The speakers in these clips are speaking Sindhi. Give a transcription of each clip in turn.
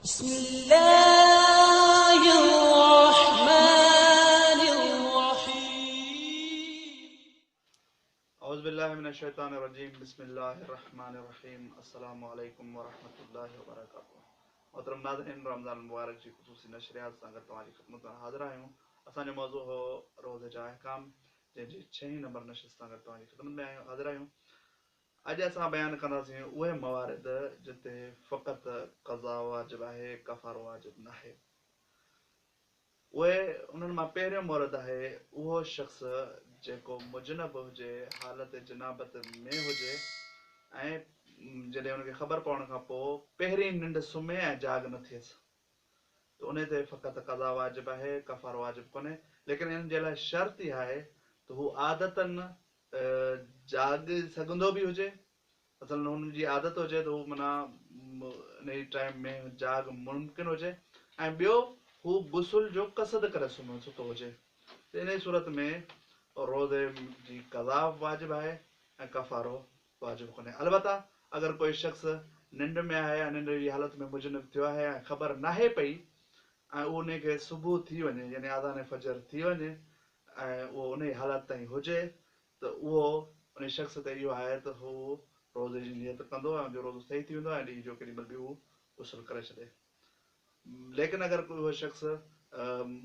بسم الله الرحمن الرحيم. اعوذ بالله من الشيطان الرجيم بسم الله الرحمن الرحيم السلام عليڪم ورحمة الله وبرڪاته محترم ناظرين رمضان المبارڪ جي خصوصي نشريات سان گڏ توهان جي خدمت ۾ حاضر آهيون اسان جو موضوع هو روزي جا احڪام جنهن جي ڇهين نمبر نشست سان گڏ توهان جي خدمت ۾ حاضر آهيون اڄ اسان بيان ڪنداسين اهي موارد جتي فقط قضا واجب آهي ڪفارو واجب ناهي. اهي انهن مان پهريون مورد آهي اهو شخص جيڪو مجنب هجي حالت جنابت ۾ هجي ۽ جڏهن ان کي خبر پوڻ کان پوء پهرين ننڊ سمهي ۽ جاڳ نه ٿئيس ته انهي تي فقط قضا واجب آهي ڪفارو واجب ڪونهي ليڪن ان جي لاء شرط اها آهي ته هو عادتاً جاڳي سگهندو به هجي، مثلاً هن جي عادت هجي ته هو معنيٰ انهي ٽائيم ۾ جاڳ ممڪن هجي ۽ ٻيو هو غسل جو قصد ڪري سمهيو ستو هجي ته انهي صورت ۾ روزي جي قضا واجب آهي ۽ ڪفارو واجب ڪونهي. البته اگر ڪوئي شخص ننڊ ۾ آهي ۽ ننڊ جي حالت ۾ مجنب ٿيو آهي ۽ خبر ناهي پئي ۽ اهو انهي کي صبح ٿي وڃي يعني اذان فجر ٿي وڃي ۽ اهو انهيء حالت تائين هجي ته اهو انهيء شخص تي اهو آهي ته هو روزي جي نيت ڪندو ۽ ان جو روزو صحيح ٿي ويندو ۽ ڏينهن جو ڪيڏي مهل به هو غسل ڪري ڇڏي. ليڪن اگر ڪو اهو شخص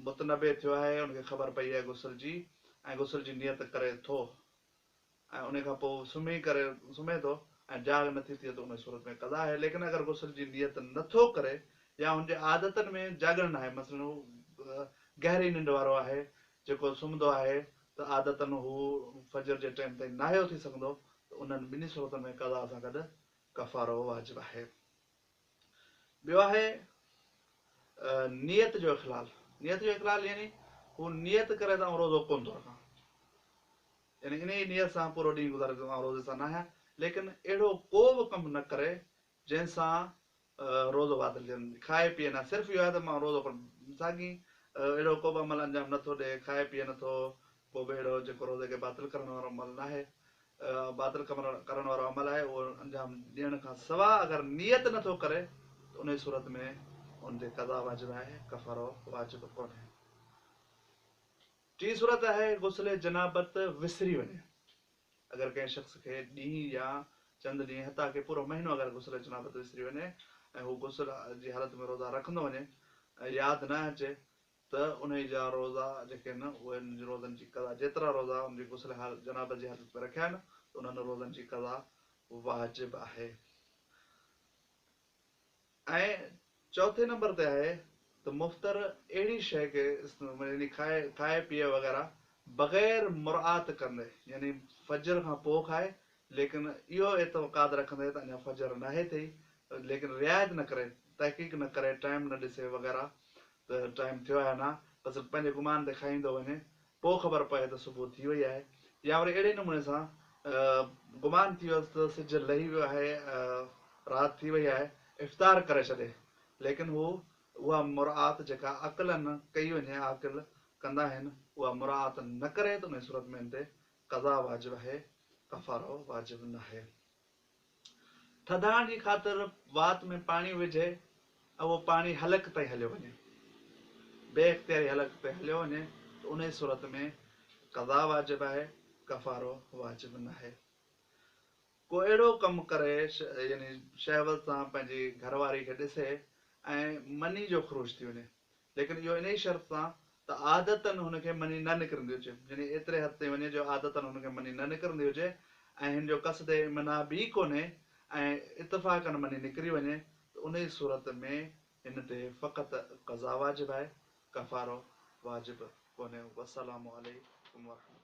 متنبه ٿيو آهي، ان کي خبر پئي آهي غسل جي ۽ غسل جي نيت ڪري ٿو ۽ انهي کان پوء سمهي ڪري سمهي ٿو ۽ جاڳ نٿي ٿئي ته انهي صورت ۾ قضا آهي ليڪن اگر غسل جي نيت نٿو ڪري يا هن جي عادتن ۾ جاڳڻ ناهي مثلاً هو گهري ننڊ وارو آهي جيڪو سمهندو آهي ته عادتن هو فجر جي ٽائيم تائين ناهي اٿي سگهندو ته انهن ٻنهي صورتن ۾ قضا سان گڏ ڪفارو واجب آهي. ٻيو آهي نيت جو اخلال نيت جو اخلال يعني هو نيت ڪري ته آئون روزو ڪونه ٿو رکان يعني انهيء نيت سان پورو ڏينهن گذاري ته آئون روزي سان ناهيان، ليڪن اهڙو ڪو به ڪم نه ڪري جنهن سان روزو باطل ٿئي، کائي پيئي نه، صرف اهو آهي ته مان روزو ڪونه، ساڳي اهڙو ڪو به عمل انجام نه ٿو ڏئي، کائي پيئي نه ٿو، ڪو به اهڙو جيڪو روزي کي باطل ڪرڻ وارو عمل ناهي، باطل ڪرڻ وارو عمل آهي اهو انجام ڏيڻ کان سوا اگر نيت نه ٿو ڪري ته انهيء صورت ۾ ان تي قضا واجب آهي، ڪفارو واجب ڪونهي. ٽين صورت آهي غسل جنابت وسري وڃي. اگر ڪنهن شخص کي ڏينهن يا چند ڏينهن حتيٰ ڪه پورو مهينو اگر غسل جنابت وسري وڃي ۽ هو غسل جي حالت ۾ روزا رکندو وڃي ۽ ياد نه اچي ته انهي جا روزا جيڪي آهن اهي انهن جي روزن جي قضا جيترا روزا ان جي غسل جنابت جي حالت ۾ رکيا آهن ته انهن روزن جي قضا واجب آهي. ۽ چوٿين نمبر تي آهي ته مفطر اهڙي شيء کي يعني کائي کائي پيئي وغيره بغير مراعات ڪندي يعني فجر کان پوء کائي ليڪن اهو اعتقاد رکندي ته اڃا فجر ناهي ٿئي ليڪن رعايت نه ڪري تحقيق نه ڪري ٽائيم نه ڏسي وغيره ته ٽائيم ٿيو آهي نه بس پنهنجي گمان تي کائيندو وڃي پوء خبر پئي ته صبح ٿي وئي آهي يا وري اهڙي نموني سان گمان ٿي ويس ته سج لهي ويو آهي رات ٿي وئي آهي افطار ڪري ڇڏي ليڪن هو اها مراعات جيڪا عقلاً ڪئي وڃي عاقل ڪندا آهن اها مراعات نه ڪري ته انهي صورت ۾ ان تي قضا واجب آهي ڪفارو واجب ناهي. ٿڌاڻ جي خاطر وات ۾ پاڻي وجهي ۽ اهو پاڻي حلق تائين هليو وڃي، بي اختياري حلق تائين هليو وڃي ته انهي صورت ۾ قضا واجب آهي، ڪفارو واجب ناهي. ڪو اهڙو ڪم ڪري يعني شهوت سان پنهنجي گهر واري کي ڏسي ۽ مني جو خروج ٿي وڃي ليڪن اهو انهيء شرط سان ته عادتاً هن کي مني نه نڪرندي هجي، يعني ايتري حد تائين وڃي جو عادتاً هن کي مني نه نڪرندي هجي ۽ هن جو قصد امناع به ڪونهي ۽ اتفاقاً مني نڪري وڃي ته انهيء صورت ۾ هن تي فقط قضا واجب آهي، ڪفارو واجب ڪونهي. والسلام عليڪم ورحمة.